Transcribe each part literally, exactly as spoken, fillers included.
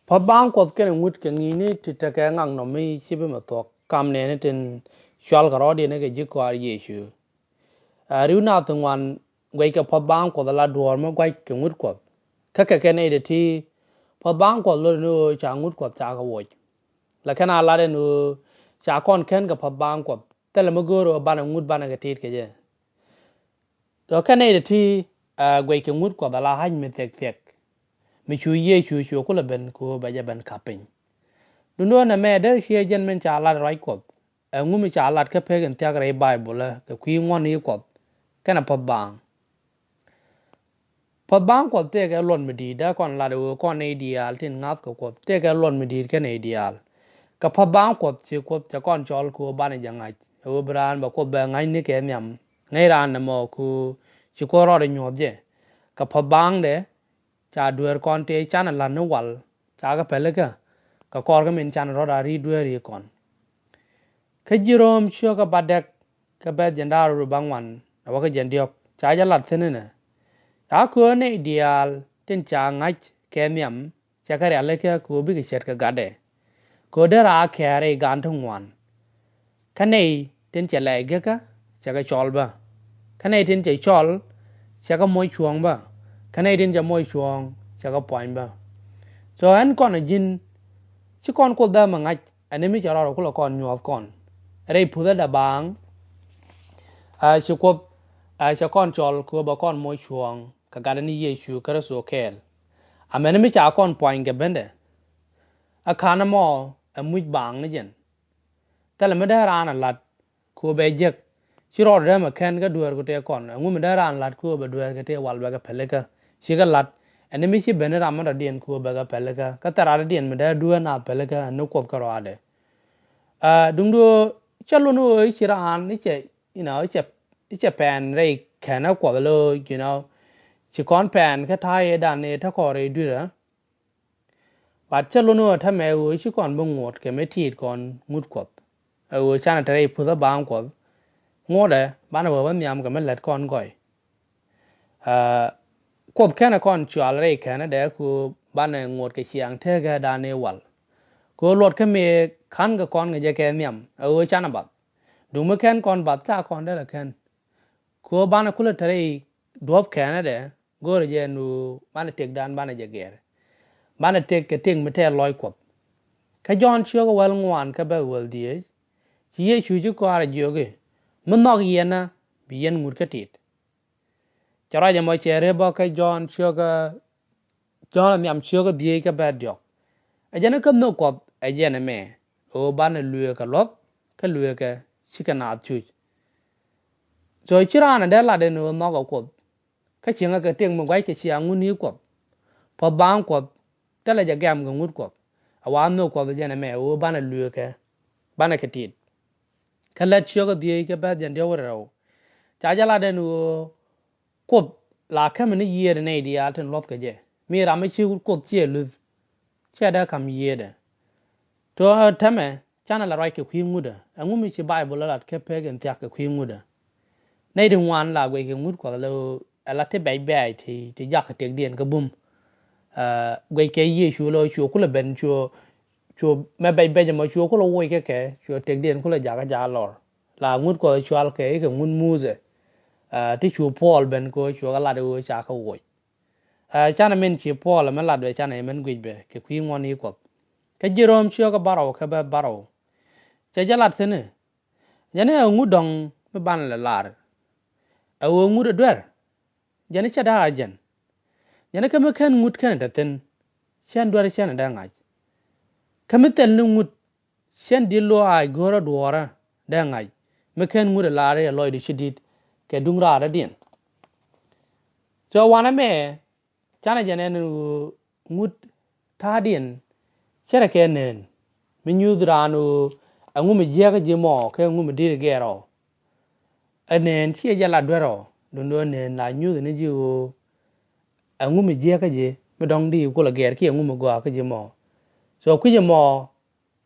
Puɔ̱th baaŋ Kuɔth kɛnɛ ŋut kɛ ŋi̱i̱cni ti tekɛ ŋaknɔm mi ci bi mɛ thuɔ̱k kam nɛɛni tin cɔalkɛ rɔ̱diɛn kɛ ji̱ kɔaar Yecu. Ɛ, ri̱w naath ti ŋuan guɛckɛ puɔ̱th baaŋ Kuɔth ala duɔ̱ɔ̱r mi gua̱c kɛ ŋut Kuɔth. Kä kɛ kɛ nɛy ti ti puɔ̱th baaŋ Kuɔth lot ni ɣöö ca ŋut Kuɔth ca kɛ woc. Lɛ kɛn a lat ɛn ɣöö ca kɔn kɛn kɛ puɔ̱th baaŋ Kuɔth thilɛ mi go̱o̱r ɣöö banɛ ŋut banɛ kɛ ti̱i̱t kɛ jɛ. Tɔ kɛn nɛy ti ti, ɛ, guɛckɛ ŋut Kuɔth ala ɣa̱c mi thiɛk thiɛk mi cu Yecu cu kulɛ ben kɛ ɣöö bɛ jɛ ben ka̱p piny. Duundɛ nɛmɛ deri ciɛ jɛn min ca lat ruac Kuɔth. Ɛŋu mi ca lat kä pek in thiak rɛy Baibol ɛ kɛ kui̱ ŋuɔ̱tni Kuɔth kɛnɛ puɔ̱th baaŋ? Puɔ̱th baaŋ Kuɔth tëëkɛ luɔt mi di̱i̱t dee kɔn lat ɛ ɣöö kɔn nɛy diaal tin ŋa̱th kɛ Kuɔth tëëkɛ luɔt mi di̱i̱t kä nɛy diaal. Kɛ puɔ̱th baaŋ Kuɔth ci Kuoth cɛ kɔn cɔl kɛ ɣöö banɛ jɛ ŋa̱c ɛ ɣöö bi raan bɛ Kuoth bɛ ŋa̱cni kɛ nhiam. Ŋäc raan nɛmɔ kɛ ɣöö ci Kuoth rɔɔdɛ nyuɔ̱th jɛ. Kɛ puɔ̱th baaŋdɛ ca dueer kɔn tëë canɛ la̱t ni wal ca kɛ pälikä kɛ kɔr kä min canɛ rɔ̱t a ri̱i̱t dueeri kɔn. Kä ji̱ Ro̱o̱m ciökä bädäk kä bɛ̈th jiɛn da̱ŋ rɛw bäŋuan a wä kä jiɛn diɔ̱k ca jɛ lat thi̱n inɛ. Ca köö nɛy diaal tin ca ŋa̱c kɛ nhiam cɛ kɛ rialikä kɛ ɣöö bikɛ ce̱tkɛ gatdɛ. Kɛ ɣöö dee raa kɛɛr rɛy gan ti ŋuan. Kä nɛy tin cɛ lɛɛc gekä cɛ kɛ cɔl bä. Kä nɛy tin cɛ cɔl cɛ kɛ moc cuɔ̱ɔ̱ŋ bä. Kä nɛy tin cɛ moc cuɔ̱ɔ̱ŋ cɛ kɛ puany bä. So ɛn kɔn a ji̱n ci kɔn Kuoth bä mɛ ŋa̱c ɛn mi cɛ rɔɔdɛ kulɛ kɔn nyuɔ̱th kɔn rɛy puthädɛ baaŋ. Ɛ, ci Kuoth, ɛ, cɛ kɔn cɔl kɛ ɣöö bɛ kɔn moc cuɔ̱ɔ̱ŋ kɛ gatdɛ ni Yecu Kritho kɛɛl. Amäni mi ca kɔn puany kɛ bendɛ. Ɛ ka̱n ɛmɔ ɛ muc baaŋ ni jɛn. Thilɛ mi dee raan a la̱t kɛ ɣöö bɛ jek. Ci rɔɔdɛ dee mɛ kɛn kä dueerku tëë kɔn. Ɛŋu mi dee raan la̱t kɛ ɣöö bɛ dueerkɛ tëë wal bɛ kɛ pälikä? Cikɛ la̱t ɛn mi ci ben ram mi dɔ̱diɛn kɛ ɣöö bɛ kɛ pälikä. Kä thil ram dɔ̱diɛn mi dee dueer naath pälikä ɛn ni Kuoth kärɔaadɛ. Ɛ, duundɛ ɣöö cä lot ni ɣöö i̱ ci raan i̱ cɛ, you know, i̱ cɛ, i̱ cɛ pɛn rɛy kɛnɛ Kuɔth lo̱o̱, you know, ci kɔn pɛn kä ta̱a̱ yɛ dan ni te kɔn rɛy dui̱rä. But cä lot ni ɣöö täämɛ ɣöö ci kɔn bi ŋot kɛ mi ti̱i̱t kɔn ŋut Kuɔth. Ɛ ɣöö canɛ te rɛy puthä baaŋ Kuɔth. Ŋotdɛ banɛ wä bä nhiam kɛ mi lät kɔn gɔy. Ɛ, Kuoth /kenɛ kɔn cɔal rɛy kɛnɛ dɛ kɛ ɣöö banɛ ŋot kɛ ciaŋ tekä dan ni wal. Kɛ ɣöö luɔt kä mëë ka̱n kɛ kɔn kɛ jɛ kɛ nhiam ɛ ɣöö canɛ bath. Duŋ mi /ken kɔn bath ca kɔn dee lɛ kɛn. Kɛ ɣöö banɛ kulɛ te rɛy duɔ̱p kɛnɛ dɛ, go̱o̱rɛ jɛ ɛn ɣöö banɛ tëkdan banɛ jɛ gɛr. Banɛ tëk kɛ tëk mi tɛɛr lɔc Kuɔth. Kä Jɔ̱ɔ̱n ciökä wäl ŋuan kä bɛ̈th wäl dhieec, ci Yecu ji̱ kɔaarɛ jiök i̱, mi nhɔk yɛn ɛ bi yɛn ŋut kä tit. Cɛ ruac ɛmɔ cɛ rep bä kä Jɔ̱ɔ̱n ciökä, Jɔ̱ɔ̱n nhiam ciökä dhieec kä bɛ̈th diɔ̱k. Ɛ jɛn ɛ kä nhök Kuɔth ɛ jɛn ɛmɛ, ɣöö banɛ luëëk kɛ luɔ̱th kä luëëkɛ cikɛ naath cuc. So ci raan ɛ dee lat ɛn ɣöö nhɔkɛ Kuoth. Kä cieŋɛ kɛ tëk mi gua̱c kɛ ciaŋ ŋut ni Kuɔth. Puɔ̱th baaŋ Kuɔth thilɛ jɛ gɛ̈m kɛ ŋut Kuɔth. A wa nhök Kuɔth jɛn ɛmɛ ɣöö banɛ luëëkɛ, banɛ kɛ tit. Kä Lät ciökä dhieec kä bɛ̈th jɛn diɔ̱k rɛw, ca jɛ lat ɛn ɣöö Kuoth la kämɛ ni yiëëdɛ nɛy diaal tin luɔ̱thkɛ jɛ. Mi ram mi ci Kuoth ciɛ luth, ciɛ dee ka̱m yiëëdɛ. Tɔ täämɛ canɛ la ruac kɛ kui̱ ŋutdä. Ɛŋu mi ci Baibol ɛ lat kä pek in thia̱k kɛ kui̱ ŋutdä? Nɛy ti ŋuan la guɛckɛ ŋut Kuɔth ala, ala ti bɛc bɛ̈ɛ̈c ti, ti jakä tëkdiɛn kä bum. Ɛ, guɛckɛ Yecu la cuɛ kulɛ ben, cuɛ, cuɛ mɛ bɛc bɛc ɛmɔ cuɛ kulɛ woc kä kɛ, cuɛ tëkdiɛn kulɛ jakä jakä lɔr. La ŋut Kuɔth cual kɛ i̱ kɛ ŋut Muthɛ. Ɛ, ti cu Puɔl ben kɛ ɣöö cuɛ kɛ lat ɣöö ca kɛ woc. Ɛ, canɛ min ci Puɔl ɛmɛ lat bɛ canɛ min guic bɛ kɛ kui̱ ŋuɔ̱tni Kuɔth. Kä ji̱ Ro̱o̱m ciökä bärɔw kä bɛ̈th bärɔw, cɛ jɛ lat thi̱n i̱, jɛn ɛ ŋut dɔ̱ŋ mi banɛ lɛ lar? Ɛ ɣöö ŋut ɛ duer? Jɛn /cɛ dee a jɛn. Jɛn kä mi /ken ŋut /kenɛ te thi̱n, /cɛn duer /cɛnɛ dee ŋa̱c. Kä mi thil ni ŋut, /cɛn di̱t lɔaac go̱o̱rä duɔ̱ɔ̱rä dee ŋa̱c. Mi /ken ŋut ɛ lar i̱ ɛ lɔcdu ci di̱t kɛ duŋ raar dɔ̱diɛn. So wanɛ mɛ, canɛ jɛ nɛn ɣöö ŋut ta̱a̱diɛn ce̱tkɛ neen mi nyuth raan ɣöö ɛŋu mi jiäkä ji̱ mɔ kɛ ɛŋu mi di̱t gɛɛr ɔ. Ɛ neen /ciɛ jɛ la duer ɔ, duundɛ ɣöö neen la nyuth ni ji̱ ɣöö ɛŋu mi jiäkä ji̱ mi dɔ̱ŋ di kulɛ gɛɛr kiɛ ɛŋu mi gɔaa kä ji̱ mɔ. So kui̱c ɛmɔ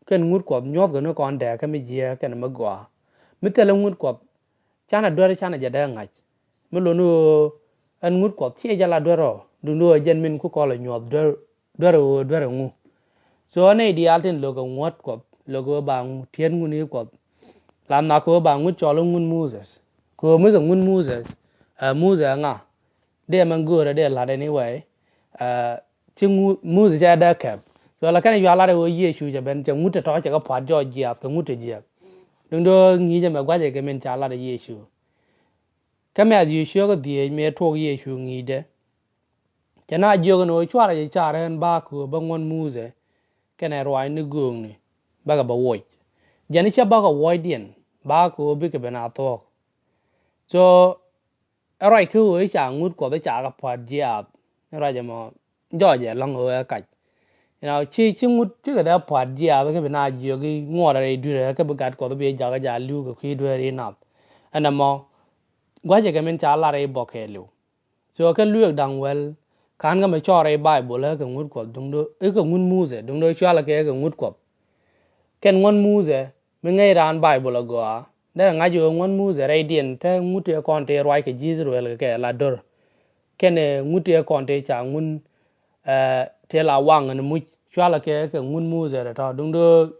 kɛn ŋut Kuɔth nyuɔ̱thkɛ ni kɔn dääkä mi jiääk kɛnɛ mi gɔaa. Mi thilɛ ŋut Kuɔth, canɛ duer canɛ jɛ dee ŋa̱c. Mi lot ni ɣöö ɛn ŋut Kuɔth /ciɛ jɛ la duer ɔ, duundɛ ɣöö jɛn min ku kɔl ɛ nyuɔ̱th duer, duer ɣöö duer ɛŋu. So ɛ nɛy diaal tin lo̱k kɛ ŋuɔ̱t Kuɔth, lo̱k kɛ ɣöö ba ŋu-, tiɛt ŋun i̱ Kuɔth. La nhɔk kɛ ɣöö ba ŋut cɔl i̱ ŋun Moses. Kɛ ɣöö mi kɛ ŋun Moses, ɛ Moses ɛ ŋa? Dee mɛn göörä dee la̱t ɛn i̱ wɛy, ɛ, ci ŋu-, Moses cɛ dee kɛp. So la kɛn ɛ yua lat ɛ ɣöö Yecu cɛ ben, cɛ ŋut tɔ̱tɔ̱ cɛ kɛ pua̱t jɔɔc jiaath kɛ ŋut ti jiääk. Duundɛ ɣöö ŋi̱i̱c ɛmɛ gua̱cɛ kɛ min ca lat ɛ Yecu. Kä Mɛ̈thiw ciökä dhieec mëë tuɔɔk Yecu ŋi̱i̱cdɛ, cɛ naath jiök ɛn ɣöö cuarɛ jɛ car ɣän ba kɛ ɣöö bä ŋuɔ̱t Muthɛ kɛnɛ ruaacni göökni bäkɛ bɛ wuɔc. Jɛn i̱ cä bäkɛ wuɔcdiɛn ba kɛ ɣöö bikɛ ben a thuɔ̱k. So ɛ ruac kä ɣöö i̱ ca ŋut Kuɔth i̱ ca kɛ pua̱t jiaath. Ni ruac ɛmɔ jɔɔcɛ ɛlɔ̱ŋ ɣöö ɛ kac. You know, ci, ci ŋut cikɛ dee pua̱t jiaath kä bi naath jiök i̱ ŋuɔ̱t rɛy dui̱rɛ kä bi gat Kuɔth bi jakä ja̱ li̱w kɛ kui̱ dueeri nath. Ɛn ɛmɔ gua̱cɛ kɛ min ca lar i̱ bɔk kɛɛliw. So kä Luëëk da̱ŋ wäl, ka̱n kä mɛ cɔɔr rɛy Baibol ɛ kɛ ŋut Kuɔth duŋdɛ, ɛ kɛ ŋut Muthɛ duŋdɛ cualɛ kɛ kɛ ŋut Kuɔth. Kɛn ŋuɔ̱t Muthɛ mi ŋäc raan Baibol agɔaa, derɛ ŋa̱c ɣöö ŋuɔ̱t Muthɛ rɛydiɛn te ŋut tëë kɔn tëë ruac kɛ ji̱ I-thɛ-rɛl kɛ kɛ la do̱r. Kɛnɛ ŋut tëë kɔn tëë ca ŋun, ɛ, tëë la waŋ ni muc, cualɛ kɛ kɛ ŋut Muthɛ tɔ̱tɔ̱ duŋdɛ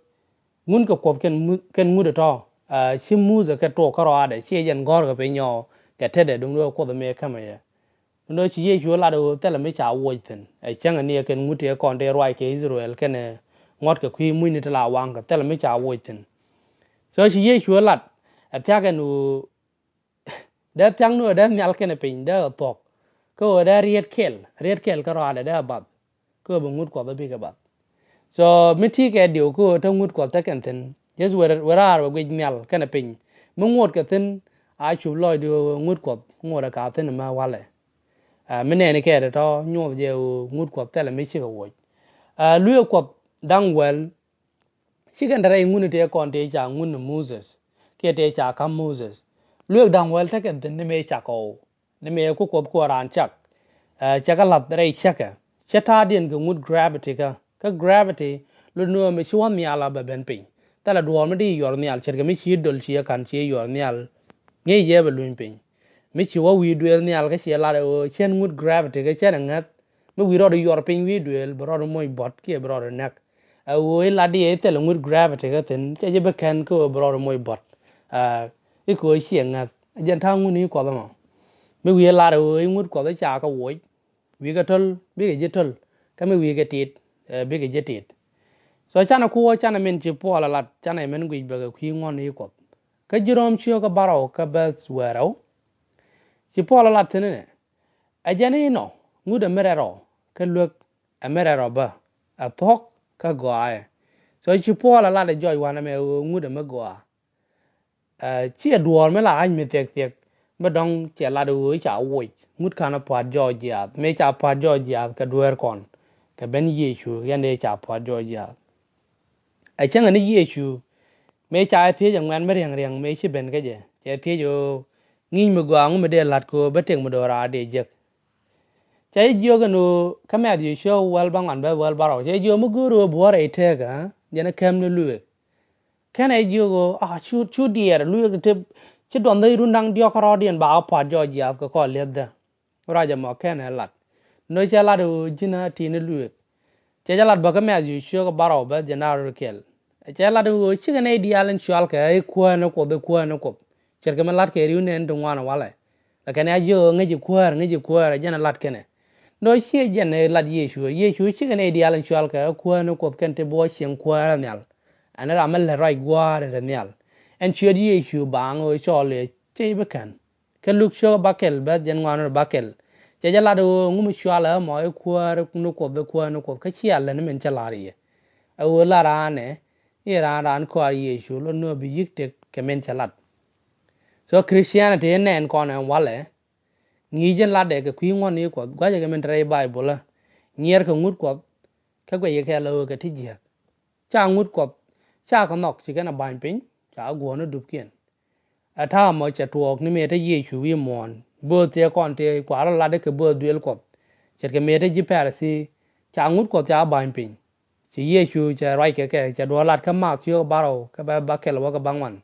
ŋun kɛ Kuɔth kɛn mu-, kɛn ŋut ɛ tɔ̱, ɛ, ci Muthɛ kɛ tuɔɔk kärɔaadɛ, ciɛ jɛn gɔ̱rkɛ piny ɔ kɛ tetdɛ duŋdɛ Kuoth ɛ mëë kämɛ yɛ. Duŋdɛ ci Yecu ɛ lat ɣöö thilɛ mi ca wuɔc thi̱n, ɛ cäŋɛ ni ɛ kɛn ŋut tëë kɔn tëë ruac kɛ I-thɛ-rɛl kɛnɛ ŋuɔ̱t kɛ kui̱ mucni ti la waŋ kɛ thilɛ mi ca wuɔc thi̱n. So ci Yecu ɛ lat, ɛ thia̱k ɛn ɣöö dee thia̱k ni ɣöö dee nhial kɛnɛ piny dee ɛ thuɔ̱k. Kä ɣöö dee riet kɛl, riet kɛl kärɔaadɛ dee ɛ bath. Kä ɣöö bi ŋut Kuɔth ɛ bikɛ bath. So mi ti kɛ diw kä ɣöö te ŋut Kuɔth te kɛn thi̱n. Yecu wër, wër raar wä guic nhial kɛnɛ piny. Mi ŋuɔ̱t kɛ thi̱n a cup lɔcdi ɣöö ŋut Kuɔth ŋuɔ̱t ɛ ka thi̱n mɛ walɛ. Ɛ, mi nɛɛni kɛ tɔ̱tɔ̱ nyuɔth jɛ ɣöö ŋut Kuɔth thilɛ mi cikɛ wuɔc. Ɛ, Luëëk Kuɔth da̱ŋ wäl, ci kɛn te rɛy ŋuni tëë kɔn tëë ca ŋun ni Moses kiɛ tëë ca ka̱m Moses. Luëëk da̱ŋ wäl te kɛn thi̱n ni mëë cak ɣɔw, ni mëë ku Kuoth kuɔ raan cak. Ɛ, cɛ kɛ la̱th rɛy cäkɛ, cɛ ta̱a̱diɛn kɛ ŋut gravity kä, kä gravity lot ni ɣöö mi ci wä nhial a bɛ ben piny. Thilɛ duɔ̱ɔ̱r mi di yuɔr nhial ce̱tkɛ mi ci döl ci ɛ ka̱n ci yuɔr nhial, ŋi̱i̱c jɛ bɛ luny piny. Mi ci wä wi̱i̱ duëël nhial kä ci ɛ lat ɛ ɣöö cɛn ŋut gravity kä cɛn ɛ ŋäth. Mi wi̱i̱ rɔɔd yuɔr piny wi̱i̱ duëël bɛ rɔɔd moc buɔ̱t kiɛ bɛ rɔɔd näk. Ɛ ɣöö i̱ lat di ɛ i̱ thilɛ ŋut gravity kä thi̱n, cɛ jɛ bi kɛn kä ɣöö bi rɔɔd moc buɔ̱t. Ɛ, i̱ kɛ ɣöö ciɛ ŋäth. Jɛn ta̱a̱ ŋuni Kuɔth ɛmɔ. Mi wi̱i̱ ɛ lar ɛ ɣöö i̱ ŋut Kuɔth i̱ ca kɛ wuɔc, wi̱i̱ kɛ töl, bikɛ ji̱ töl. Kä mi wi̱i̱ kɛ tit, ɛ, bikɛ ji̱ tit. So canɛ kuɔ, canɛ min ci Puɔl ɛ lat, canɛ min guic bɛ kɛ kui̱ ŋuɔ̱tni Kuɔth. Kä ji̱ Ro̱o̱m ciökä bärɔw kä bäth wäl rɛw. Ci Puɔl ɛ lat thi̱n inɛ, ɛ jɛn inɔ, ŋut ɛ mi rɛl rɔ, kä luek ɛ mi rɛl rɔ bä, ɛ thuɔ̱k kä gɔaaɛ. So ci Puɔl ɛ lat ɛ jɔc wanɛ mɛ ɣöö ŋut ɛ mi gɔaa. Ɛ, ciɛ duɔ̱ɔ̱r mi la ɣa̱c mi thiɛk thiɛk, mi dɔ̱ŋ cɛ lat ɣöö ca wuɔc, ŋut ka̱n ɛ pua̱t jɔɔc jiaath, mëë ca pua̱t jɔɔc jiaath kɛ dueer kɔn, kɛ ben Yecu, yɛn dee ca pua̱t jɔɔc jiaath. Ɛ cäŋɛ ni Yecu, mëë ca ɛ thiec ɛ ŋuɛ̈t mi riäŋ riäŋ, mëë ci ben kä jɛ, cɛ thiec ɣöö ŋi̱i̱c mi gɔaa ŋu mi dee la̱t kɛ ɣöö bä tëk mi do̱raar dee jek. Cɛ jiök ɛn ɣöö kä Mɛ̈thiw ciök wäl bäŋuan bä wäl bärɔw, cɛ jiök mi go̱o̱r ɣöö bi wä rɛy tëëkä, jɛn ɛ kɛm ni luëëk. Kɛn ɛ jiök ɣöö, a, cu, cu diɛɛr luëëk ti, ci duɔth run da̱ŋ diɔ̱k kärɔɔdiɛn ba ɣä pua̱t jɔɔc jiaath kɛ kɔn li̱ethdä. Ruac ɛmɔ kɛn ɛ lat. Nɔ cɛ lat ɣöö ji̱n a ti̱i̱n i̱ luëëk. Cɛ jɛ lat bä kä Mɛ̈thiw ciök bärɔw bä jɛn a rɔ̱ kɛl. Cɛ lat ɣöö cikɛ nɛy diaal in cɔalkɛ i̱ Kuäär ni Kuɔth, i̱ Kuäär ni Kuɔth. Ce̱tkɛ mi latkɛ ri̱w nɛn ti ŋuan walɛ. Lɛ kɛn a jiök ɣöö ŋäci Kuäär, ŋäci Kuäär, ɛ jɛn ɛ lat kɛnɛ. Nɔ ciɛ jɛn ɛ lat Yecu. Yecu cikɛ nɛy diaal in cɔalkɛ i̱ Kuäär ni Kuɔth kɛn ti bi wä cieŋ kuäärä nhial. Ɛn ram mi lät ruac gua̱a̱r in te nhial. Ɛn ciöt Yecu baaŋ ɣöö cɔɔl ëë cɛ i̱ bi kän. Kä Luk ciök bäkɛl bäth jɛn ŋuan rɔ bäkɛl. Cɛ jɛ lat ɣöö ŋu mi cɔalɛ ɛmɔ i̱ Kuäär ni Kuɔth, i̱ Kuäär ni Kuɔth, kä cia lät ni min cä lar yɛ. Ɛ ɣöö lar raan ɛ, i̱ raan, raan kɔaar Yecu, lot ni ɣöö bi yi̱k tëk kɛ min cɛ lat. So Christianity in nɛn kɔn ɛn walɛ, ŋi̱i̱c in latdɛ kɛ kui̱ ŋuɔ̱tni Kuɔth, gua̱cɛ kɛ min te rɛy Baibol ɛ, nyiɛɛr kɛ ŋut Kuɔth, kä guɛc kɛ kɛ lɛ ɣöö kɛ ti jiääk. Ca ŋut Kuɔth, ca kɛ nhɔk, ci kɛn ɛ ba̱ny piny, ca kɛ guɔ̱ɔ̱r ni dupkiɛn. Ɛ ta̱a̱ ɛmɔ cɛ tuɔɔk ni mëë te Yecu wi̱i̱ muɔ̱ɔ̱n. Bööth tëë kɔn tëë kua̱r rɔ latdä kɛ bööth duëël Kuɔth. Ce̱tkɛ mëë te ji̱ Pɛrɛthi, ca ŋut Kuɔth ca ba̱ny piny. Ci Yecu cɛ ruac kɛ kɛ, cɛ duɔ̱ɔ̱r lat kä Mak ciök bärɔw, kä bä bäkɛl wä kä bäŋuan.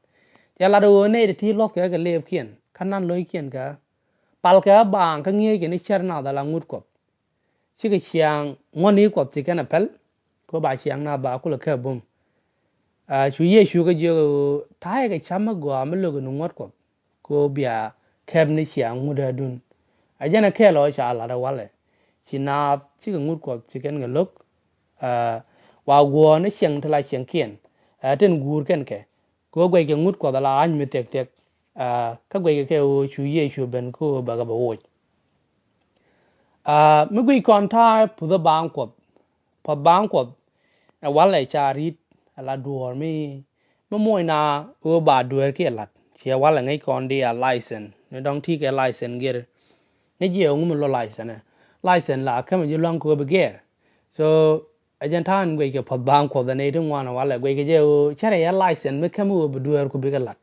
Cɛ lat ɣöö nɛy ti ti luɔ̱thkɛ kɛ lëëpkiɛn, kä na̱n lo̱ckiɛn kɛ. Palkɛ baaŋ kä ŋi̱eeckɛ ni cär nath ala ŋut Kuɔth. Cikɛ ciaŋ ŋuɔ̱tni Kuɔth ci kɛn ɛ pɛl. Kɛ ɣöö ba ciaŋ naath ba kulɛ kɛp bum. Aa, cu Yecu kɛ jiök ɛ ɣöö ta̱a̱ yɛ kɛ ca̱p mi gɔaa mi lo̱k ɛn ŋuɔ̱t Kuɔth. Kɛ ɣöö bia kɛp ni ciaŋ ŋutdädun. Ɛ jɛn ɛ kɛl ɔ ca lat ɛ walɛ. Ci naath cikɛ ŋut Kuɔth ci kɛn kɛ lo̱k. Aa, wa guɔ̱ɔ̱r ni ciɛŋ ti la ciɛŋkiɛn. Aa, tin guur kɛn kɛ. Kɛ ɣöö guɛckɛ ŋut Kuɔth ala ɣa̱ny mi thiɛk thiɛk. Aa, kä guɛckɛ kɛ ɣöö cu Yecu ben kä ɣöö bɛ kɛ bɛ woc. Aa, mi guic kɔn ta̱a̱ puth ɛ baaŋ Kuɔth. Puɔth baaŋ Kuɔth ɛ walɛ ca ri̱t ala duɔ̱ɔ̱r mi, mi moc na ɣöö ba dueer kiɛ la̱t. Ciɛ walɛ ŋäc kɔn di a license. Ni dɔ̱ŋ ti kɛ license gir. Ni jiɛ ŋu mi lo license ɛ. License la kämɛ ji̱ lua̱ŋ kɛ ɣöö bi gɛɛr. So, ɛ jɛn ta̱a̱ in guickɛ puɔth baaŋ Kuɔth ɛ nɛy ti ŋuan ɛ walɛ guickɛ jɛ ɣöö cärɛ yɛ license mi käm ɣöö bi dueer ku bikɛ la̱t.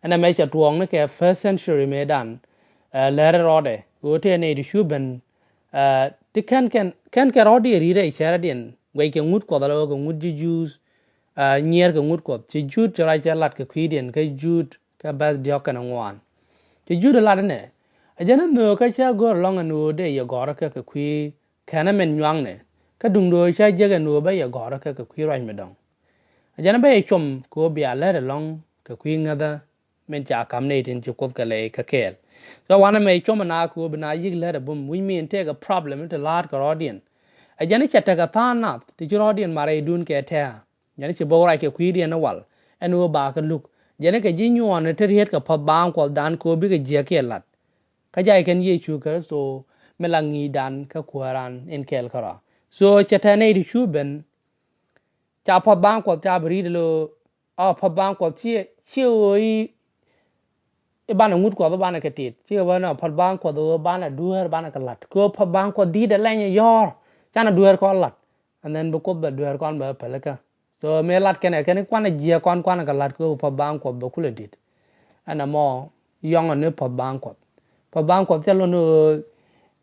Ɛn ɛmɛ cɛ tuɔɔk ni kɛ first century mëëdan, ɛ, lɛr rɔɔdɛ ɣöö tëë nɛy ti cu ben, ɛ, ti kɛn kɛn kɛn kɛ rɔɔdiɛn ri̱t rɛy cɛrɛdiɛn guickɛ ŋut Kuɔth ala ɣöö kɛ ŋut ji̱ Juudh, ɛ, nyiɛɛr kɛ ŋut Kuɔth. Ci Juudh cɛ ruac cɛ lat kɛ kui̱diɛn kä Juudh kä bɛ̈th diɔ̱k kɛnɛ ŋuan. Ci Juudh ɛ lat inɛ ɛ jɛn ɛ nhöök kä cä go̱r ɛlɔ̱ŋ ɛn ɣöö dee yɛ gɔ̱rä kɛ kɛ kui̱ kɛnɛ min nyuaknɛ. Kä duundɛ ɣöö cä jek ɛn ɣöö bä yɛ gɔ̱rä kɛ kɛ kui̱ ruac mi dɔ̱ŋ. Ɛ jɛn ɛ bä yɛ cuɔm kɛ ɣöö bia lät ɛlɔ̱ŋ kɛ kui̱ ŋäthä min ca ka̱m nɛy tin ci Kuoth kɛ lɛy kä kɛɛl. So wanɛ mɛ cuɔm ɛn a kɛ ɣöö bi na yi̱k lät ɛ bum, which mean tëëkɛ problem ti la̱a̱t kɛ rɔɔdiɛn. Ɛ jɛn ɛ cɛ tekɛ tha̱a̱ŋ nath ti ci rɔɔdiɛn mat rɛydun kɛ tɛ̱̈ɛ̱̈. Jɛn ci bä wä ruac kɛ kui̱diɛn ni wal ɛn ɣöö ba kɛ luk. Jɛn kɛ ji̱ nyuɔɔn te riet kɛ puɔth baaŋ Kuɔthdan kɛ ɣöö bikɛ jiäk kiɛ la̱t. Kä jay kɛn Yecu Kritho mi la ŋi̱i̱cdan kä Kuääran in kɛɛl kärɔa. So cɛ tɛn nɛy ti cu ben ca puɔth baaŋ Kuɔth ca bi ri̱t lo, a puɔth baaŋ Kuɔth ciɛ ciɛ ɣöö i̱ i̱ banɛ ŋut Kuɔth i̱ banɛ kɛ tit. Cikɛ bä nɔ puɔth baaŋ Kuɔth ɣöö banɛ dueer banɛ kɛ la̱t. Kɛ ɣöö puɔth baaŋ Kuɔth di̱t ɛ lɛny ɛ yɔ̱ɔ̱r. Canɛ dueer kɔn la̱t. And then bi Kuoth bɛ dueer kɔn bɛ pälikä. So mëë la̱t kɛnɛ kɛn kuanɛ jiɛk kɔn kuanɛ kɛ la̱t kɛ ɣöö puɔth baaŋ Kuɔth bɛ kulɛ di̱t. Ɛn ɛmɔ yɔ̱ŋ ɛ ni puɔth baaŋ Kuɔth. Puɔth baaŋ Kuɔth cɛ lon ɣöö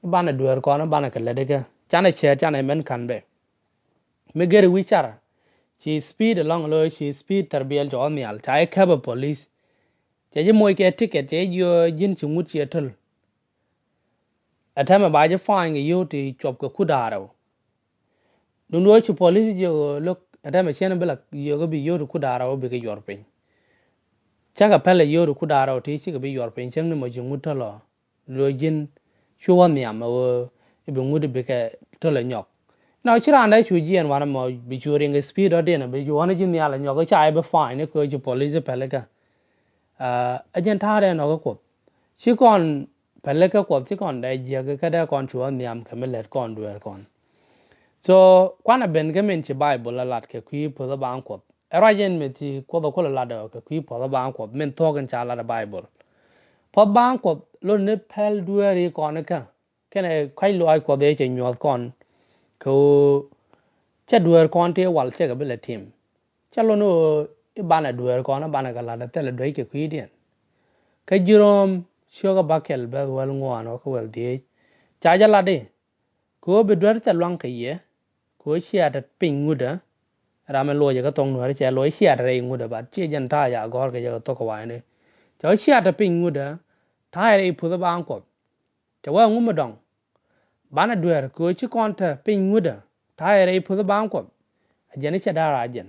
i̱ banɛ dueer kɔn i̱ banɛ kɛ lät ikä. Canɛ cɛɛt canɛ mɛn ka̱n bɛ. Mi geri wi̱c car ci speed ɛlɔ̱ŋ lo̱ ci speed thirbiɛl cɔɔth nhial ca i̱ käp ɛ police. Cɛ ji̱ moc kɛ ticket cɛ ji̱ ji̱n ci ŋut ciɛ töl. Ɛ tɛmɛ ba ji̱ fine kɛ yio̱w ti cuɔp kɛ kut da̱a̱r rɛw. Dundä ci police jiök lo̱k ɛ tɛmɛ cien bi la yio̱k bi yio̱w ti kut da̱a̱r rɛw bikɛ yuɔr piny. Cäŋ kɛ pɛl ɛ yio̱w ti kut da̱a̱r rɛw ti cikɛ bi yuɔr piny cäŋ ni mɔ ci ŋut töl ɔ. Lo ji̱n cu wä nhiam ɛ ɣöö i̱ bi ŋut i̱ bikɛ töl ɛ nyɔk. Nɔ ci raan dee cu jiɛɛn wanɛ mɔ bi cu riŋ kɛ speed ɔ diɛn ɛ bi cu wä ni ji̱ nhial ɛ nyɔk i̱ ca i̱ bi fine i̱ köö ci police i̱ pɛl ikä. Ɛ jɛn ta̱a̱ dee nɔ kä Kuoth ci kɔn pɛl ikä Kuɔth ci kɔn dee jiäk ikä dee kɔn cu wä nhiam kɛ mi lät kɔn dueer kɔn. So kuanɛ ben kä min ci Baibol ɛ lat kɛ kui̱ puɔth ɛ baaŋ Kuɔth. Ɛ ruac in mi thi Kuoth ɛ kulɛ lat ɛ kɛ kui̱ puɔth ɛ baaŋ Kuɔth min thuɔ̱k in ca lat ɛ Baibol. Puɔth baaŋ Kuɔth lot ni pɛl dueeri kɔn ikä kɛnɛ ka̱c luaac Kuɔth ëë cɛ nyuɔ̱th kɔn kɛ ɣöö cɛ dueer kɔn tëë wal cɛ kɛ bi lɛ tim. Cɛ lot ni ɣöö i̱ banɛ dueer kɔn i̱ banɛ kɛ lat ɛ thilɛ duec kɛ kui̱diɛn. Kä ji̱ Ro̱o̱m ciökä bäkɛl bɛth wäl ŋuan ɣä kä wäl dhieec ca jɛ lat i̱ kɛ ɣöö bi duer thil luaŋ kɛ yɛ. Kɛ ɣöö cia te piny ŋutdä. Ram mi luɔcɛ kä thok Nuääri cɛ luɔc cia te rɛy ŋutdä bat ciɛ jɛn ta̱a̱ ca gɔ̱r kɛ jɛ kɛ thok kɛ wa̱i̱ni. Cɛ ɣöö cia te piny ŋutdä ta̱a̱ rɛy puth baaŋ Kuɔth. Cɛ wee ŋu mi dɔ̱ŋ banɛ duer kɛ ɣöö ci kɔn te piny ŋutdä ta̱a̱ rɛy puth baaŋ Kuɔth. A jɛn i̱ cɛ da̱a̱r a jɛn.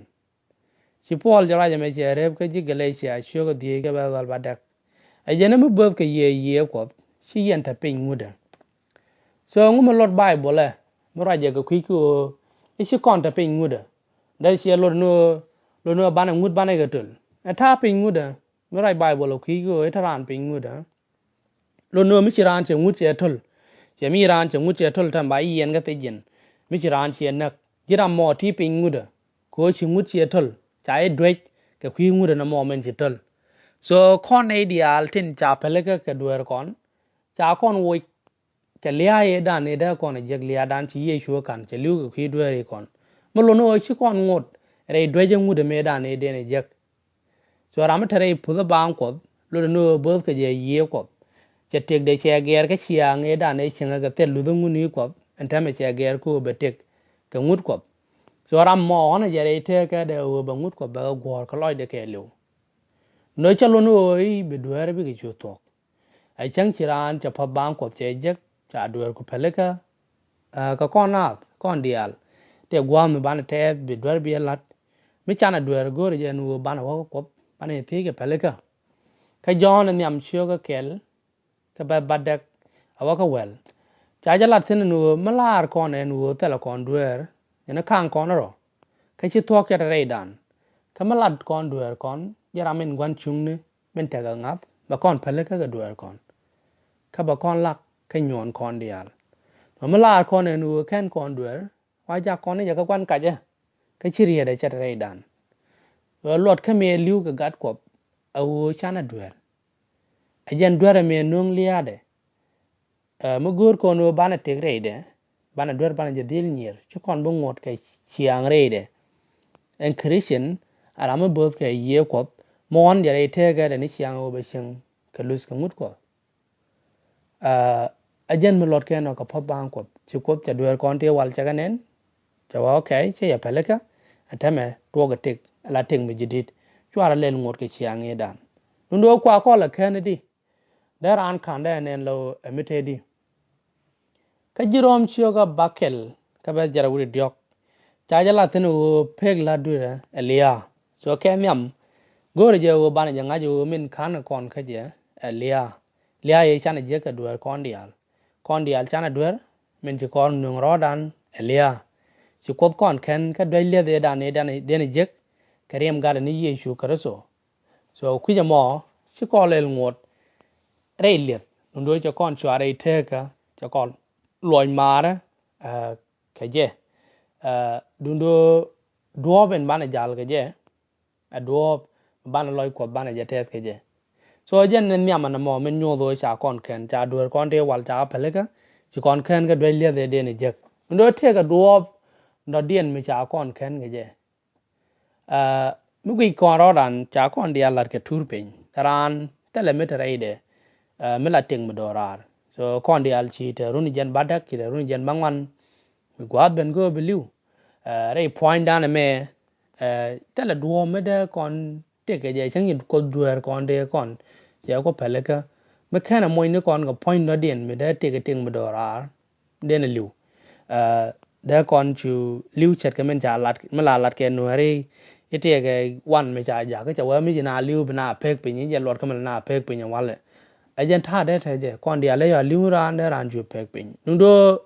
Ci Puɔl jɛ ruac ɛmɛ cɛ rep kä ji̱ Galatia ciökä dhieec kɛ bɛ dhɔl ba dɛk. Ɛ jɛn mi böth kɛ yiëë yiëë Kuɔth ci yɛn te piny ŋutdä. So ŋu mi lot Baibol ɛ mi ruac jɛ kɛ kui̱c ki ɣöö i̱ ci kɔn te piny ŋutdä. Dee ciɛ lot ni ɣöö lot ni ɣöö banɛ ŋut banɛ kɛ töl ɛ ta̱a̱ piny ŋutdä. Mi ruac Baibol ɛ kui̱c ki ɣöö i̱ te raan piny ŋutdä. Lot ni ɣöö mi ci raan cɛ ŋut cɛ töl. Cɛ mi ci raan cɛ ŋut cɛ töl tɛm ba i̱ yɛn kä thiec ji̱n. Mi ci raan cɛ näk ji̱ ram mɔ ti piny ŋutdä. Kɛ ɣöö ci ŋut cɛ töl ca i̱ duec kɛ kui̱ ŋutdä nɔmɔ min ci töl. So kɔn nɛy diaal tin ca pälikä kɛ dueer kɔn ca kɔn woc. Cɛ lia̱a̱ ëëdan ëë dee kɔn ɛ jiäk lia̱a̱dan ci Yecu ɛ ka̱n cɛ li̱w kɛ kui̱ dueeri kɔn. Mi lot ni ɣöö ci kɔn ŋot rɛy duec ɛ ŋut ɛmɛ ëëdan ëëden ɛ jiäk. So ram mi te rɛy puth ɛ baaŋ Kuɔth lot ni ɣöö bööth kɛ jɛ yiëë Kuɔth. Cɛ tëkdɛ cɛ gɛɛr kä ciaaŋ ëëdan ëë cieŋɛ kɛ thil luth ɛ ŋut ni Kuɔth ɛn täämɛ cɛ gɛɛr kä ɣöö bɛ tëk kɛ ŋut Kuɔth. So ram mɔ ɣɔ̱n ɛ jɛ rɛy tëëkä dee ɣöö bɛ ŋut Kuɔth bɛ kɛ guɔ̱ɔ̱r kä lɔcdɛ kɛɛliw. Nöö cä lot ni ɣöö i̱ bi dueer bikɛ cu thuɔ̱k. Ɛ cäŋ ci raan cɛ puɔth baaŋ Kuɔth cɛ jek ca dueer ku pälikä. Kä kɔn naath kɔn diaal tëë gua̱a̱th mi banɛ tɛɛth bi duer bi ɛ la̱t. Mi canɛ duer go̱o̱rɛ jɛ ɛn ɣöö banɛ wä kä Kuɔth, banɛ thiec kɛ pälikä. Kä Jɔ̱ɔ̱n ɛ nhiam ciökä kɛl, kä bɛ batdɛk a wä kä wäl. Ca jɛ lat thi̱n ɛn ɣöö mi laar kɔn ɛn ɣöö thilɛ kɔn dueer, ɛn ɛ ka̱ŋ kɔn rɔ, kä ci thuɔ̱k cɛ te rɛydan. Kä mi lat kɔn dueer kɔn, jɛ ram in gua̱n cuŋni min tekɛ ŋa̱th, bɛ kɔn pälikä kɛ dueer kɔn. Kä bɛ kɔn lak kä nyuɔn kɔn diaal. Mɛ mi laar kɔn ɛn ɣöö kɛn kɔn dueer, wa jak kɔn ni jɛ kä gua̱n kacä, kä ci rietdɛ cɛ te rɛydan. Ɣöö luɔt kä mi ɛ li̱w kɛ gat Kuɔth, a ɣöö canɛ dueer. Ɛ jɛn duerɛ mi ɛ nöŋ lia̱a̱dɛ. Ɛ, mi go̱o̱r kɔn ɣöö banɛ tëk rɛydɛ, banɛ duer banɛ jɛ dhil nyier, ci kɔn bi ŋuɔ̱t kɛ ciaŋ rɛydɛ. Ɛn Christian, a ram mi bo̱o̱th kɛ Yiëë Kuɔth, muɔ̱ɔ̱n jɛ rɛy tëëkɛ dɛ ni ciaŋ ɣöö bɛ cieŋ kɛ luth kɛ ŋut Kuɔth. Ɛ, ɛ jɛn mi luɔt kɛn ɔ kɛ puɔ̱th baaŋ Kuɔth, ci Kuoth cɛ dueer kɔn tëë wal cɛ kɛ nɛn, cɛ wä okay, cɛ yɛ pälikä, ɛ tɛmɛ tuɔɔk ɛ tëk, ɛ la tëk mi ji̱ di̱t, cuarɛ lɛl ŋuɔ̱t kɛ ciaŋ i̱dan. Duundɛ ɣöö kua kɔl ɛ kɛn i̱di, dee raan ka̱n dee nɛn lɔ ɛ mi tëëdi. Kä ji̱ Röm ciökä bäkɛl kä bɛ jɛrɛ wi̱cdɛ diɔ̱k. Ca jɛ la̱th thi̱n ɣöö pek la̱t dui̱rä ɛ lia̱a̱. So kɛ nhiam, go̱o̱rɛ jɛ ɣöö banɛ jɛ ŋa̱c ɣöö min ka̱n kɔn kä jɛ ɛ lia̱a̱. Lia̱a̱ yɛ canɛ jiäk kɛ dueer kɔn diaal. Kɔn diaal canɛ dueer, min ci kɔn nöŋ rɔ̱ɔ̱dan ɛ lia̱a̱. Ci Kuoth kɔn kɛn kä duec lieth ëëdan ëëdan ëëdan jiäk, kɛ riɛm gatdɛ ni Yecu Kritho. So kui̱c ɛmɔ, ci kɔn lɛl ŋuɔ̱t rɛy lieth, duundɛ ɣöö cɛ kɔn cua rɛy tëëkä, cɛ kɔn luɔc maarä, ɛ, kɛ jɛ. Ɛ, duundɛ ɣöö duɔ̱ɔ̱p in banɛ jal kɛ jɛ, ɛ duɔ̱ɔ̱p banɛ lɔc Kuɔth banɛ jɛ tɛth kɛ jɛ. So jɛn ni nhiam ɛn ɛmɔ min nyuɔth ɣöö ca kɔn kɛn, ca dueer kɔn tëë wal ca kɛ pälikä, ci kɔn kɛn kä duec lieth ëëdan ëëdan jiäk. Duundɛ ɣöö tëëkɛ duɔ̱ɔ̱p dɔ̱diɛn mi ca kɔn kɛn kɛ jɛ. Ɛ, mi guic kɔn rɔ̱dan ca kɔn diaal la̱t kɛ tuur piny. Raan thilɛ mi te rɛydɛ, ɛ, mi la tëk mi do̱raar raar. So kɔn diaal ci te run jɛn bädäk, ci te run jɛn bäŋuan. Mi gua̱a̱th ben go̱o̱r bi li̱w. Ɛ, rɛy puɔ̱nydan ɛmɛ, ɛ, thilɛ duɔ̱ɔ̱p mi dee kɔn tëk kɛ jɛ cäŋ ci Kuoth dueer kɔn tëë kɔn. Cɛ ku pälikä. Mi kɛn ɛ moc ni kɔn kɛ puɔ̱ny dɔ̱diɛn mi dee tëk kɛ tëk mi do̱raar. Den a li̱w. Ɛ, dee kɔn cu li̱w ce̱tkɛ min ca lat, mi la lat kɛ Nuääri, i̱ tiɛɛkɛ wan mi ca jak, kä cɛ wee mi ci na li̱w bi na pek piny, i̱ jɛ luɔt kä mi la na pek piny walɛ. Ɛ jɛn ta̱a̱ dee te jɛ, kɔn diaal i̱ yɔ li̱w raan dee raan cu pek piny. Duŋdɛ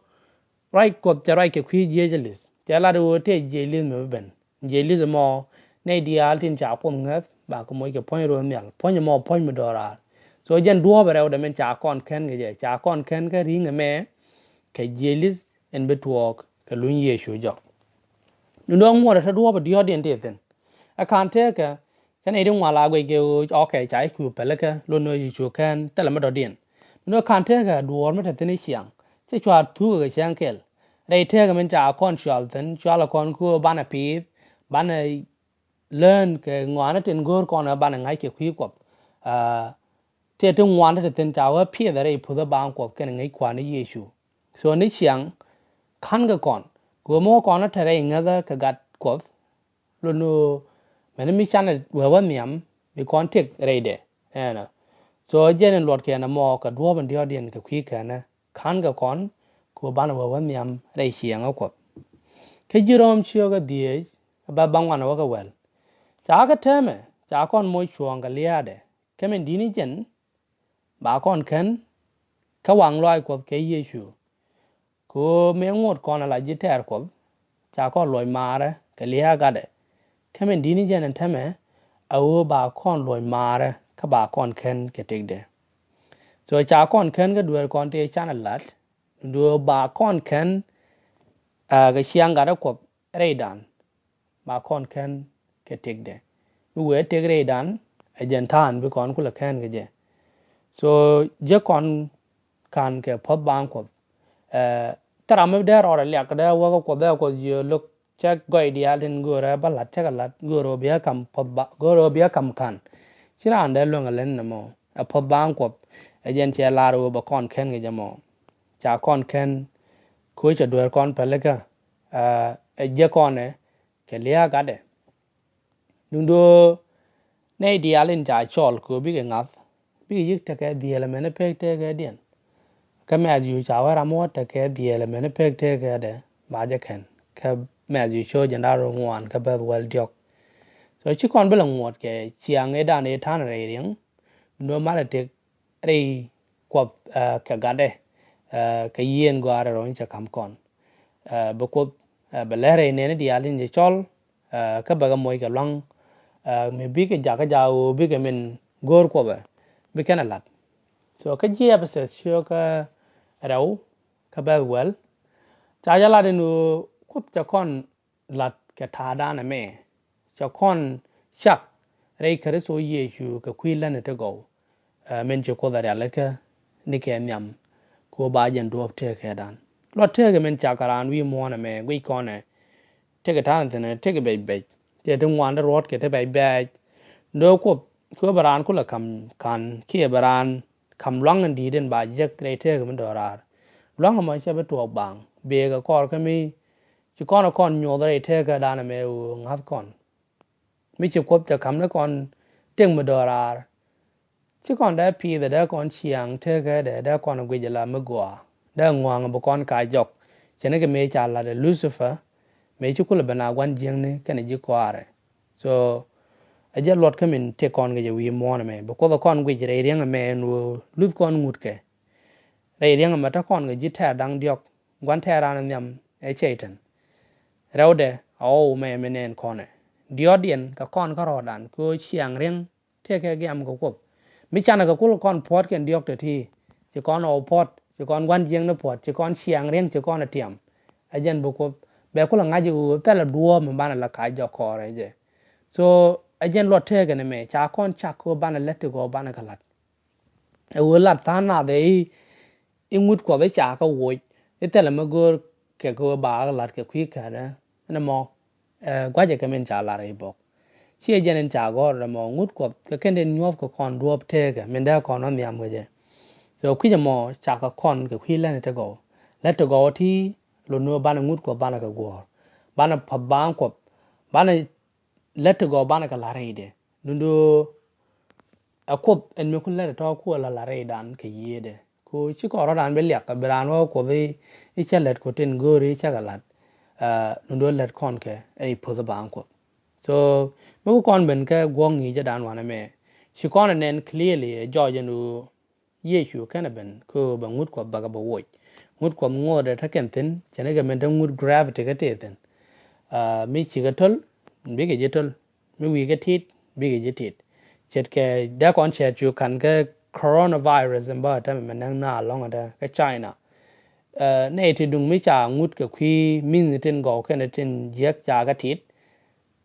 ruac Kuɔth cɛ ruac kɛ kui̱ jiɛc li̱th. Cɛ lat i̱ ɣöö tëë jiɛc li̱th mi bi ben. Jiɛc li̱th ɛmɔ, nɛy diaal tin ca Kuoth ŋäth, ba kɛ moc kɛ puɔ̱ny ro̱o̱ nhial. Puɔ̱ny ɛmɔ, puɔ̱ny mi do̱raar. So jɛn duɔ̱ɔ̱p ɛ rɛwdɛ min ca kɔn kɛn kɛ jɛ, ca kɔn kɛn kä ri̱ŋ ɛmɛ, kɛ jiɛc li̱th in bi tuɔɔk kɛ luny Yecu jɔk. Ni dɔ̱ŋ ŋuɔ̱t ɛ te duɔ̱ɔ̱p ɛ diɔ̱ɔ̱kdiɛn ti thi̱n. Ɛ ka̱n teekä, kɛn nɛy ti ŋuan la guic kɛ ɣöö, okay, ca ji̱ cu pälikä, lot ni ɣöö ci cu kɛn, thilɛ mi dɔ̱diɛn. Ni dɔ̱ŋ ka̱n teekä duɔ̱ɔ̱r mi te thi̱n i̱ ciaŋ, cɛ cua thukä kɛ cäŋ kɛl. Rɛy teekä min ca kɔn cual thi̱n, cual kɔn ku banɛ pi̱i̱th, banɛ learn kɛ ŋɔaani tin go̱o̱r kɔn ɛ banɛ ŋa̱c kɛ kui̱ Kuɔth. Aa, tëë ti ŋuan ti te thi̱n ca wee piɛth rɛy puth ɛ baaŋ Kuɔth kɛnɛ ŋäc Kua̱r ni Yecu. So ni ciaŋ, ka̱n kɛ kɔn, kɛ ɣöö mi wä kɔn ɛ te rɛy ŋäthä kɛ gat Kuɔth, lot ni ɣöö mɛni mi canɛ wee wä nhiam, bi kɔn tëk rɛydɛ. Ɛnɔ. So jɛn in luɔt kɛn ɛmɔ kɛ duɔ̱ɔ̱p in diɔ̱ɔ̱kdiɛn kɛ kui̱ kɛnɛ, ka̱n kɛ kɔn, kɛ ɣöö banɛ wee wä nhiam rɛy ciɛɛŋä Kuɔth. Kä ji̱ Röm ciökä dhieec, bä bäŋuan wä kɛ wäl. Ca kɛ täämɛ, ca kɔn moc cuɔ̱ɔ̱ŋ kɛ lia̱a̱dɛ, kä min di̱t ni jɛn, ba kɔn kän, kä waŋ lɔaac Kuɔth kɛ Yecu. Kɛ ɣöö mëë ŋot kɔn ala ji̱ tɛɛr Kuɔth, ca kɔn luɔc maarä kɛ lia̱a̱ gatdɛ. Kä min di̱t ni jɛn ɛn täämɛ, a ɣöö ba kɔn luɔc maarä, kä ba kɔn kän kɛ tëkdɛ. So ca kɔn kän kä dueer kɔn tëë canɛ la̱t, dueer ba kɔn kän, aa, kɛ ciaŋ gatdä Kuɔth rɛydan. Ba kɔn kän kɛ tëkdɛ. Mi wëë tëk rɛydan, ɛ jɛn ta̱a̱n bi kɔn kulɛ kän kɛ jɛ. So, jek kɔn ka̱n kɛ puɔ̱th baaŋ Kuɔth. Ɛ, thil ram mi dee rɔɔdɛ liak, dee wäkä Kuɔth, dee Kuɔth jiök lo̱k, cä gɔy diaal tin göörä bä la̱t, cä kɛ la̱t, göörä ɣöö bia ka̱m puɔ̱th ba, göörä ɣöö bia ka̱m ka̱n. Ci raan dee luäŋ ɛ lɛn nɛmɔ, ɛ puɔ̱th baaŋ Kuɔth, ɛ jɛn cɛ lar ɣöö bɛ kɔn kän kɛ jɛ mɔ. Ca kɔn kän, kɛ ɣöö cɛ dueer kɔn pälikä, ɛ, ɛ jek kɔn ɛ, kɛ lia̱a̱ gatdɛ. Duŋdɛ ɣöö nɛy diaal in ca cɔl kɛ ɣöö bikɛ ŋa̱th, bikɛ yi̱k tekɛ dhieel ɛmɛn ɛ pek tëëkädiɛn. Kä Mɛ̈thiu ca wee ram mi wä tekɛ dhieel ɛmɛn ɛ pek tëëkädɛ, ba jɛ kän. Kä Mɛthiw cio̱k jiɛn da̱ŋ rɛw ŋuan kä bɛ̈th wäl diɔ̱k. So ci kɔn bi lɛ ŋuɔ̱t kɛ ciaŋ ëëdan ëë ta̱a̱n rɛy riɛŋ, nööŋ malɛ tëk rɛy Kuɔth, eh, kɛ gatdɛ, eh, kɛ yiëë in gɔaa rɛl rɔ in cɛ ka̱m kɔn. Eh, bi Kuoth, eh, bɛ lɛr rɛy nɛɛni diaal tin cɛ cɔl, eh, kä bɛ kɛ moc kɛ lua̱ŋ, eh, mi bikɛ jakä jakä ɣöö bikɛ min go̱o̱r Kuɔth ɛ, bi kɛn ɛ la̱t. So kä ji̱ Ephesus cio̱k kä rɛw kä bɛ̈th wäl, ca jɛ lat ɛn ɣöö Kuoth cɛ kɔn la̱t kɛ ta̱a̱dan ɛmɛ, cɛ kɔn cak rɛy Kritho Yecu kɛ kui̱ lätni ti gɔw, eh, min ci Kuoth ɛ rialikä ni kɛ nhiam, kɛ ɣöö ba jɛn duɔ̱ɔ̱p tëëkädan. Luɔt tëëkä min cak kɛ raan wi̱i̱ muɔ̱ɔ̱n ɛmɛ guic kɔn ɛ, tëëkɛ ta̱a̱n thi̱n ɛ tëëkɛ bɛc bɛc, tëë ti ŋuan ti ruɔ̱t kɛ ti bɛc bɛc. Nööŋ Kuoth kɛ ɣöö bɛ raan kulɛ ka̱m ka̱n kiɛ bɛ raan ka̱m lua̱ŋ in di̱i̱t in ba jek rɛy tëëkä mi dɔ̱raar. Lua̱ŋ ɛmɔ cɛ bi tuɔɔk baaŋ, bëë kɛ kɔr kä mi ci kɔn ɛ kɔn nyuɔth rɛy tëëkädan ɛmɛ ɣöö ŋa̱th kɔn. Mi ci Kuoth cɛ ka̱m ni kɔn tëk mi dɔ̱raar, ci kɔn dee piith ɛ dee kɔn ciaŋ tëëkädɛ, dee kɔn ɛ guic ala mi gɔaa, dee ŋua̱a̱ŋ bi kɔn ka jɔk. Cɛ ni kɛ mëë ca lat ɛ Lucifer, mëë ci kulɛ ben a gua̱n jiäkni kɛnɛ ji̱ kɔaarɛ. So ɛ jɛ luɔt kä min tëk kɔn kɛ jɛ wi̱i̱ muɔ̱ɔ̱n ɛmɛ, bi Kuoth ɛ kɔn guic rɛy riɛŋ ɛmɛ ɛn ɣöö luth kɔn ŋut kɛ. Rɛy riɛŋ ɛmɛ te kɔn kɛ ji̱ tɛɛr da̱ŋ diɔ̱k, gua̱n tɛɛr raan nhiam ɛ Cɛytan. Rɛwdɛ a ɣɔw mɛ mi nɛn kɔnɛ. Diɔ̱ɔ̱kdiɛn kɛ kɔn kärɔɔdan kɛ ɣöö ciaŋ riɛŋ tëëkɛ giam kɛ Kuoth. Mi canɛ kɛ kul kɔn puɔ̱t kɛn diɔ̱k te ti, ci kɔn ɣɔw puɔ̱t, ci kɔn gua̱n jiäkni puɔ̱t, ci kɔn ciaŋ riɛŋ, ci kɔn ɛ tiam. Ɛ jɛn bi Kuoth bɛ kulɛ ŋa̱c ɣöö thilɛ duɔ̱ɔ̱p mi banɛ la ka̱c jɔk kɔɔrɛ jɛ. So ɛ jɛn luɔt tëëkɛ ni mɛ ca kɔn cak kɛ ɣöö banɛ lät ti gɔw banɛ kɛ la̱t. Ɛ ɣöö lat tha̱a̱ŋ nath ɛ i̱, i̱ ŋut Kuɔth i̱ ca kä woc, i̱ thilɛ mi go̱o̱r kɛ kɛ ɣöö ba kä lat kɛ kui̱ kädä. Ɛn ɛmɔ, eh, gua̱cɛ kɛ min ca lar i̱ bɔk. Ciɛ jɛn in ca gɔ̱r ɛmɔ, ŋut Kuɔth kɛ kɛn tin nyuɔ̱th kɛ kɔn duɔ̱ɔ̱p tëëkä min dee kɔn ɔ nhiam kɛ jɛ. So kui̱c ɛmɔ cakɛ kɔn kɛ kui̱ lätni ti gɔw. Lät ti gɔw ti lot ni ɣöö banɛ ŋut Kuɔth banɛ kɛ guɔ̱ɔ̱r. Banɛ pa̱th baaŋ Kuɔth. Banɛ lät ti gɔw banɛ kɛ la̱t rɛydɛ. Duundɛ ɣöö ɛ Kuoth ɛn mi ku lät ɛ tɔ̱ ku ɛ la la̱t rɛydan kɛ yiëëdɛ. Ku ci kɔn rɔ̱dan bi liak, ɛ bi raan wä Kuoth i̱, i̱ cä lät ku tin go̱o̱ri i̱ cä kɛ la̱t. Ɛ, duundɛ ɣöö lät kɔn kɛ ɛ i̱ puth i̱ baaŋ Kuɔth. So mi ku kɔn ben kɛ guɔ̱k ŋi̱i̱cädan wanɛ mɛ, ci kɔn ɛ nɛn clearly ɛ jɔɔc ɛn ɣöö Yecu /kenɛ ben kɛ ɣöö bɛ ŋut Kuɔth bakɛ bɛ woc. Ŋut Kuɔth ŋo̱o̱dɛ te kɛn thi̱n, ce̱tnikɛ min te ŋut gravity kä tëë thi̱n. Ah, mi cikɛ to̱l, bikɛ ji̱ to̱l. Mi wi̱i̱ kɛ ti̱t, bikɛ ji̱ ti̱t. Ce̱tkɛ dee kɔn cɛɛt cu ka̱n kä coronavirus in bä täämɛ mi näk naath ɛlɔ̱ŋ kä China. Ah, nɛy ti duŋ mi ca ŋut kɛ kui̱ mi̱thni tin gɔw kɛnɛ tin jiäk ca kɛ ti̱t.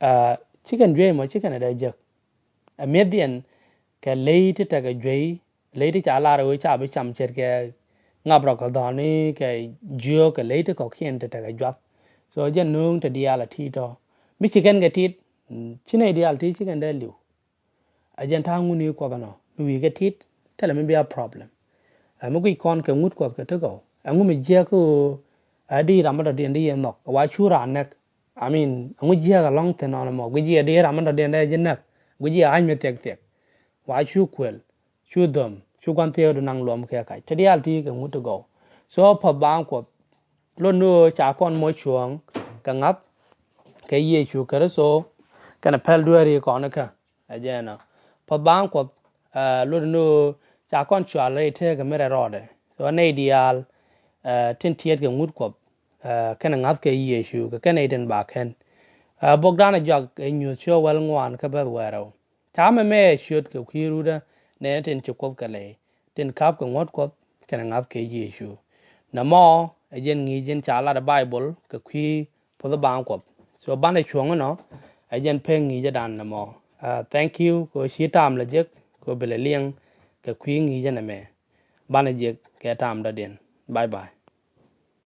Ah, ci kɛn juey mɔ, ci kɛn ɛ dee jek. Ɛ mi̱ethdiɛn kɛ ley ti tekɛ juey, ley ti ca lar ɛ ɣöö ca bi cam ce̱tkɛ ŋap rɔ kɛ dhɔ̱a̱ni kɛ jiöök kɛ ley ti kɔ̱kiɛn ti tekɛ juath. So jɛn nööŋ ti diaal a ti̱i̱t tɔ̱. Mi ci kɛn kɛ ti̱t, mm, ci nɛy diaal ti ci kɛn dee li̱w. Ɛ jɛn ta̱a̱ ŋuni Kuɔth ɛnɔ. Mi wi̱i̱ kɛ ti̱t, thilɛ mi bi a problem. Ɛ mi guic kɔn kɛ ŋut Kuɔth kɛ ti gɔw. Ɛŋu mi jiääk ɣöö ɛ di ram mi dɔ̱diɛn di yɛ nhɔk. Wa cu raan näk. I mean, ɛŋu jiääk ɛlɔ̱ŋ thi̱n nɔnɔ mɔ. Guic yɛ di ram mi dɔ̱diɛn dee ji̱ näk. Guic yɛ ɣa̱c mi thiɛk thiɛk. Wa cu kuël, cu dhöm, cu gua̱n thiëëkdu naŋ luɔm kɛ kac. Te diaal ti kɛ ŋut ti gɔw. So pa̱th baaŋ Kuɔth. Lot ni ɣöö ca kɔn moc cuɔ̱ɔ̱ŋ kɛ ŋa̱th kɛ Yecu Kritho kɛnɛ pɛl dueeri kɔn ikä. Ɛ jɛn ɔ. Pa̱th baaŋ Kuɔth, eh, lot ni ɣöö ca kɔn cual rɛy tëëkä mi rɛl rɔɔdɛ. So nɛy diaal, eh, tin tiɛt kɛ ŋut Kuɔth, eh, kɛnɛ ŋa̱th kɛ Yecu kɛ kɛn nɛy tin ba kɛn. Eh, bokdan ɛ jɔak ɛ Nyuuth cio̱k wäl ŋuan kä bɛ̈th wäl rɛw. Ca mɛmɛ ɛ ciöt kɛ kui̱ rutdä nɛɛni tin ci Kuoth kɛ lɛy, tin ka̱p kɛ ŋuɔ̱t Kuɔth kɛnɛ ŋa̱th kɛ Yecu. Nɛmɔ ɛ jɛn ŋi̱i̱c in ca lat ɛ Baibol kɛ kui̱ puɔ̱th baaŋ Kuɔth. So banɛ cuɔ̱ŋ inɔ ɛ jɛn pek ŋi̱i̱cädan nɛmɔ. Ah, thank you kɛ ɣöö ci ta̱a̱m lɛ jek kɛ ɣöö bi lɛ liɛŋ kɛ kui̱ ŋi̱i̱cä nɛmɛ. Banɛ jek kɛ ta̱a̱m dɔ̱diɛn. Bye bye.